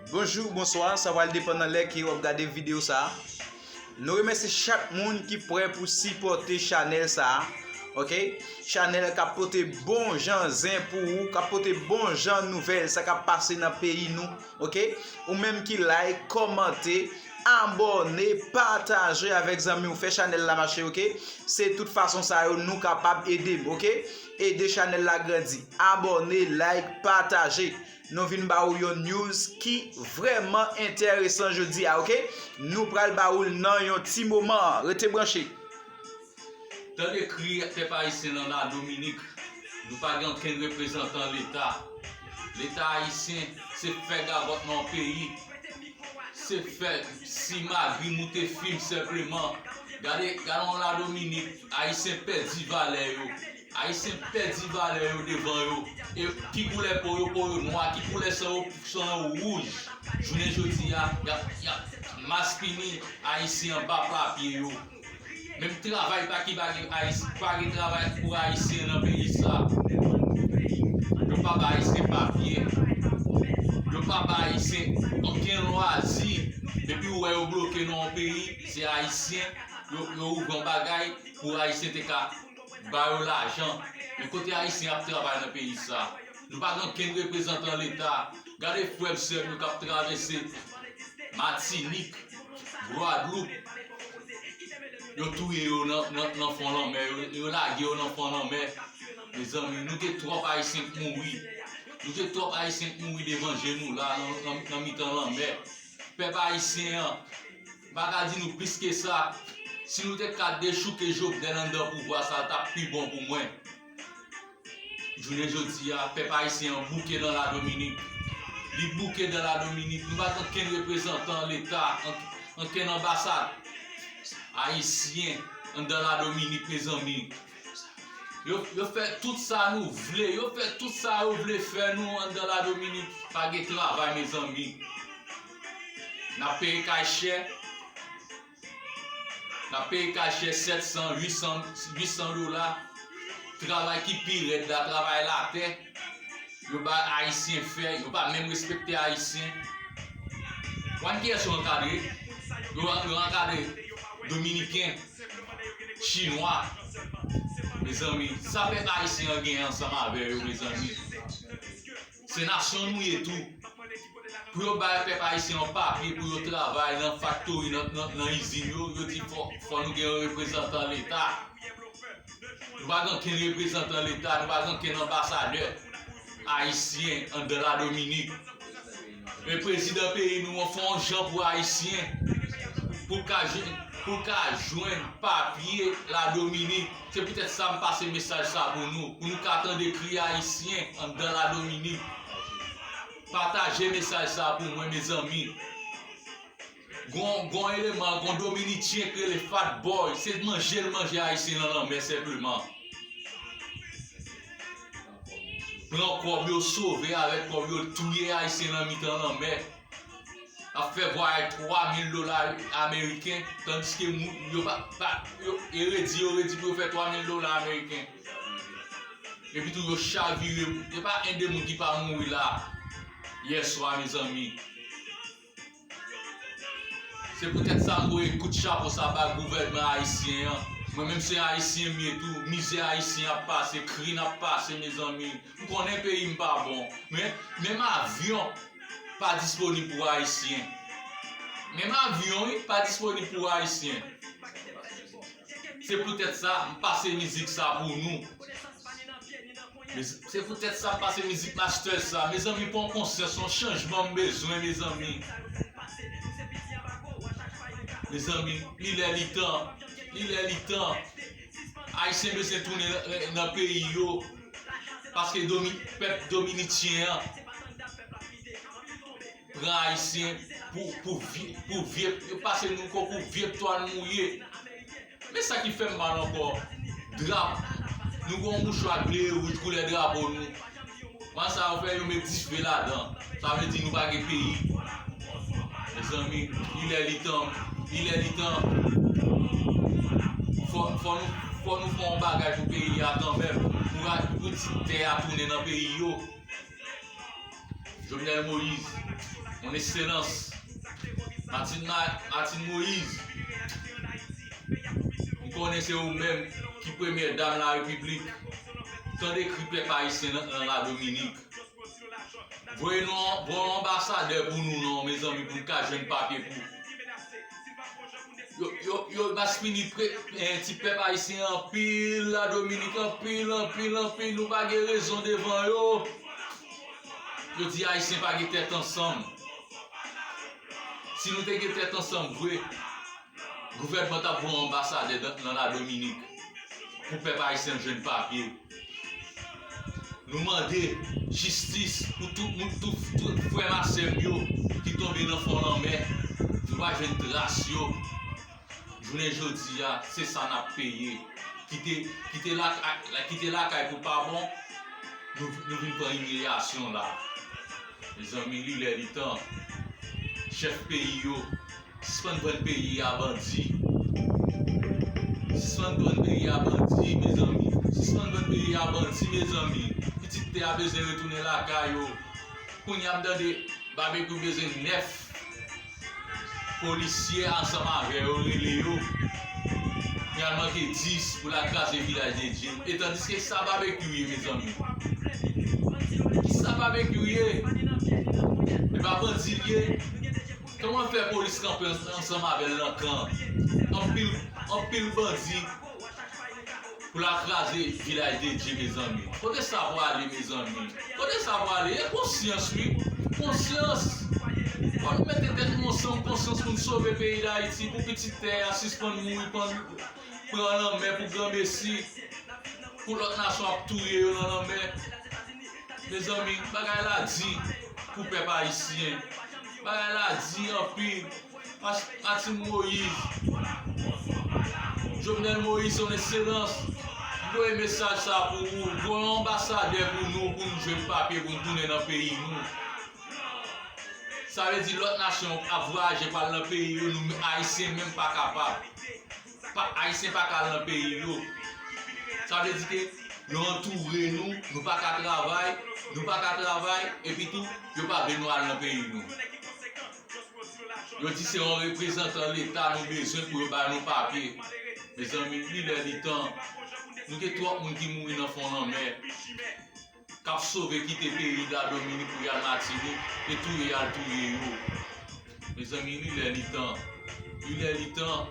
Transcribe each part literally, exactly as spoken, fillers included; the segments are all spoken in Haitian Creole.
Bonjou, bonswa, sa pral depann nan lè ke w ap gade videyo sa a. Nou remèsye chak moun ki prè pou sipòte chanèl sa a. Oke? Chanèl k ap pote bon jan zen pou ou, k ap pote bon jan nouvèl, sa k ap pase nan peyi nou. Oke? Ou menm ki like, kòmante, abòne, pataje avèk zanmi w, fè chanèl la mache, oke? Se tout fason sa yo nou kapab ede m, oke? Ede chanèl la grandi. Abòne, like, pataje. Nou vin ba ou yon news ki vrèman enteresan jodi a, oke? Nou pral ba ou l nan yon ti moman. Rete branche. Tande kri pèp ayisyen nan Ladominik. Nou pa gen okenn reprezantan Leta. Leta ayisyen se fè gagòt nan yon peyi. Se fè simagri moute fim senpleman. Gade, gade yon Ladominik, ayisyen pèdi valè yo. Ayisyen pèdi valè yo devan yo. E ki koulè po yo, po yo nwa, ki koulè san yo, san yo wouj. Jounen jodi a, y ap, y ap maspini ayisyen anba papye yo. Menm travay pa ki pa gen Ayis-, pa gen travay pou ayisyen nan peyi sa. Yo pa ba ayisyen papye. Yo pa ba ayisyen okenn lwazi. Depi ou wè yo bloke nan yon peyi, se ayisyen, yo, yo ouvri yon bagay pou ayisyen te ka ba yo lajan. Men kote ayisyen ap travay nan peyi sa? Nou pa gen okenn reprezantan Leta. Gade frè m, sè m yo k ap travèse Matinik, Gwadloup. Yo touye yo nan, nan, nan fon lanmè, yo, yo lage yo nan fon lanmè. Mezanmi, nou gen twòp ayisyen k mouri. Nou gen twòp ayisyen k mouri devan je nou la, nan, nan, nan mitan lanmè. Pèp ayisyen an, m pa ka di nou plis ke sa. Si nou te ka dechouke Jovenel anndan pouvwa sa, l t ap pi bon pou mwen. Jounen jodi a, pèp ayisyen an bouke nan Ladominik. Li bouke nan Ladominik. Nou pa gen okenn reprezantan Leta, ank-, ankenn anbasad ayisyen anndan Ladominik, mezanmi. Yo, yo fè tout sa nou vle. Yo fè tout sa yo vle fè nou anndan Ladominik. Pa gen travay, mezanmi. N ap peye kay chè. N ap peye kay chè sèt san, uit san, uit san dola. Travay ki pi rèd la, travay latè. Yo bay ayisyen fè, yo pa menm respekte ayisyen. Konn kiyès yo ankadre? Yo, yo ankadre dominiken, chinwa. Mezanmi, sa pèp ayisyen an gen ansanm avè yo, mezanmi? Se nasyon nou ye tou. Pou yo bay pèp ayisyen an papye pou yo travay nan faktori, nan, nan, nan izin yo, yo di fò, fò nou gen yon reprezantan Leta. Nou pa gen okenn reprezantan Leta, nou pa gen okenn anbasadè ayisyen anndan Ladominik. Men prezidan peyi nou an fè yon jan pou ayisyen, pou l ka jwenn, pou l ka jwenn papye Ladominik. Se poutèt sa m pase mesaj sa pou nou, pou nou ka tande kri ayisyen anndan Ladominik. Pataje mesaj sa pou mwen, mezanmi. Gon, gon eleman, gon dominisyen k rele Fat Boy, se manje l manje ayisyen nan lanmè senpleman. Pran kòb yo, sove avèk kòb yo, touye ayisyen nan mitan lanmè. Ap fè vwayaj twa mil dola ameriken, tandiske moun yo pa, pa, yo, e redi, yo redi pou yo fè twa mil dola ameriken. Epi tou yo chavire, e pa en de moun ki pa mouri la yè swa, mezanmi. Se poutèt sa m voye kout chapo sa ba gouvènman ayisyen an. Mwen menm se ayisyen m ye tou, mizè ayisyen ap pase, kri n ap pase, mezanmi. M konnen peyi m pa bon, men menm avyon pa disponib pou ayisyen. Menm avyon, wi, pa disponib pou ayisyen. Se poutèt sa, m pase mizik sa pou nou. Se poutèt sa, m pase mizik master sa. Mezanmi, pran konsyans, yon chanjman m bezwen, mezanmi. Mezanmi, li lè li tan. Li lè li tan. Ayisyen bezwen tounen nan, nan peyi yo. Paske domi-, pèp dominisyen an pran ayisyen pou, pou vye, pou vye, yo pase nou konkou vye twal mouye. Men sa ki fè m mal ankò, drap, nou gon mouchwa ble e wouj koulè drapo nou. Kòman sa yo fè yo met dife ladan? Sa vle di nou pa gen peyi. Mezanmi, li lè li tan, li lè li tan. Fò, fò nou, fò nou fè yon bagay pou peyi a kanmenm. Pou, pou ti tè a tounen nan peyi yo. Jovenel Moïse, mon excellence, Martine, Ma- Martine Moïse, m konnen se ou menm ki premyè dam larepiblik. Tande kri pèp ayisyen nan, nan Ladominik. Voye nou, voye yon anbasadè pou nou non, mezanmi, pou n ka jwenn papye pou. Yo, yo, yo maspini pre, eh, ti pèp ayisyen anpil, Ladominik anpil, anpil, anpil. Nou pa gen rezon devan yo. Yo di ayisyen pa gen tèt ansanm. Si nou te gen tèt ansanm vre, gouvènman t ap voye yon anbasadè nan, nan Ladominik pou pèp ayisyen jwenn papye. Nou mande jistis pou tout moun, tout, tout frè m ak sè m yo ki tonbe nan fon lanmè. Nou pa jwenn tras yo. Jounen jodi a, se sa n ap peye. Kite, kite lakay, kite lakay pou pa bon, nou, nou vin pran imilyasyon la. Mezanmi, li lè li tan. Chèf peyi yo, sispann vann peyi a bandi. Sispann vann peyi a bandi, mezanmi. Sispann vann peyi a bandi, mezanmi. Pitit tè a bezwen retounen lakay yo. Kounye a m tande Babekyou bezwen nèf polisye ansanm avè yo, rele yo. Kounye a l manke dis pou l al kraze Vilaj de Dye. E tandiske sa Babekyou ye, mezanmi? Kisa Babekyou ye? E pa bandi l ye? Kòman fè polis kanpe ans- ansanm avè l nan kan? Anpil, anpil bandi pou l al kraze Vilaj de Dye, mezanmi. Kote sa pwale, mezanmi? Kote sa pwale? E konsyans, wi. Konsyans. Fò nou mete tèt nou ansanm, konsyans pou n sove peyi Dayiti, pou pitit tè a sispann mouri, pran, pran lanmè pou granmesi, pou lòt nasyon ap touye yo nan lanmè. Mezanmi, bagay la di pou pèp ayisyen. Bagay la di anpil. Mas- Martine Moïse, Jovenel Moïse, son excellence, m voye mesaj sa pou ou. Voye yon anbasadè pou nou, pou n jwenn papye, pou n tounen nan peyi nou. Sa vle di lòt nasyon ap vwayaje pral nan peyi yo, nou ayisyen menm pa kapab. Pa, ayisyen pa ka al nan peyi yo. Sa vle di ke yo antoure nou, nou pa ka travay, nou pa ka travay, epi tou, yo pa vle nou al nan peyi nou. Yo di se yon reprezantan Leta nou bezwen pou yo bay nou papye. Mezanmi, li lè li tan. Nou gen twòp moun ki mouri nan fon lanmè, k ap sove kite peyi Ladominik pou y al Matinik, e touye y al touye yo. Mezanmi, li lè li tan. Li lè li tan.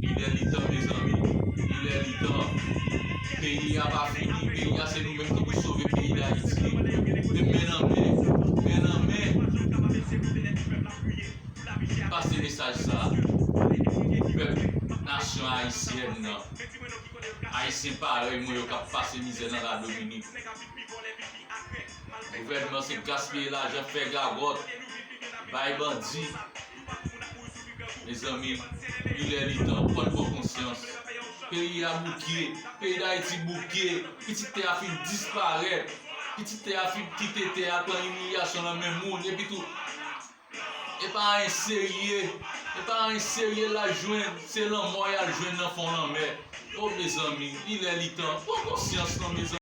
Li lè li tan, mezanmi. Li lè li tan. Peyi a pa fini. Peyi a se nou menm ki pou sove peyi Dayiti. Men men nan men. Men nan men. Pase mesaj sa. Pèp nasyon ayisyèn nan. Ayisyen parèy mwen yo k ap pase mizè nan Ladominik. Gouvènman se gaspiye lajan, fè gagòt, bay bandi. Mezanmi, li lè li tan, pran pran konsyans. Peyi a bouke, peyi Dayiti bouke, pitit tè a fin disparèt, pitit tè a fin kite tè a, pran imilyasyon nan men moun, epi tou, e pa anyen serye, e pa anyen serye l al jwenn, se lanmò y al jwenn nan fon lanmè. O mezanmi, li lè li tan, pran konsyans non mezanmi.